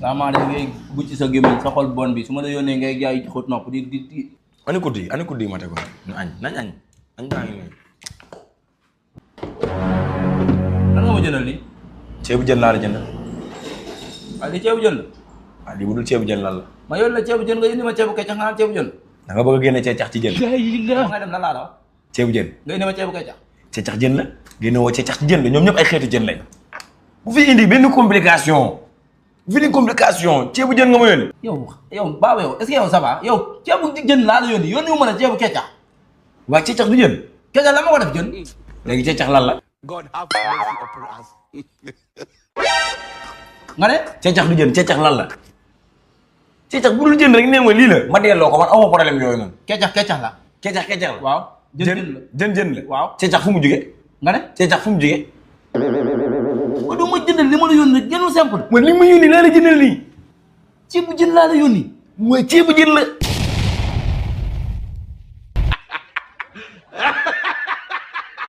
daa maa def ngay bucc sa gémmiñ sa xol bon bi su ma la yónnee ngay jaay xóot nopp di. ani kuddi ma tegoon ñu añ nañ añ baa ngi nii. lan nga ma jëndal nii. ceebu jën laa la jëndal. waaw li ceebu jën la. waaw lii bu dul ceebu jën lan la. ma yoon la ceebu jën nga indi ma ceebu keccax nga naan ceebu jën. da nga bëgg a génne ceecax ci jën. nga dem lan laa la wax. ceebu jën. nga indi ma ceebu keccax. ceecax jën la génne woo ceecax ci jën la ñoom ñëpp ay xeetu jën lañ. bu fi indi benn complication. ceebu jën nga ma yónni. yow baaw yow est-ce que yow ça va yow ceebu jën laa la yónni wu ma la ceebu keccax. waa ceecax du jën. keccax la ma ko def jën. léegi ceecax lan la. God have mercy upon us. nga ne. ceecax du jën ceecax lan la. ceecax bu dul jën rek nee ma lii la. ma delloo ko man amoo problème yooyu noonu. keccax la. keccax la. waaw jën la jën la. waaw ceecax fu mu jugee. nga ne. ceecax fu mu jugee. waaw doo ma jëndal li ma la yónni jënu simple. man li ma yónni laa la jëndal nii. ceebu jën laa la yónni. mooy ceebu jën la.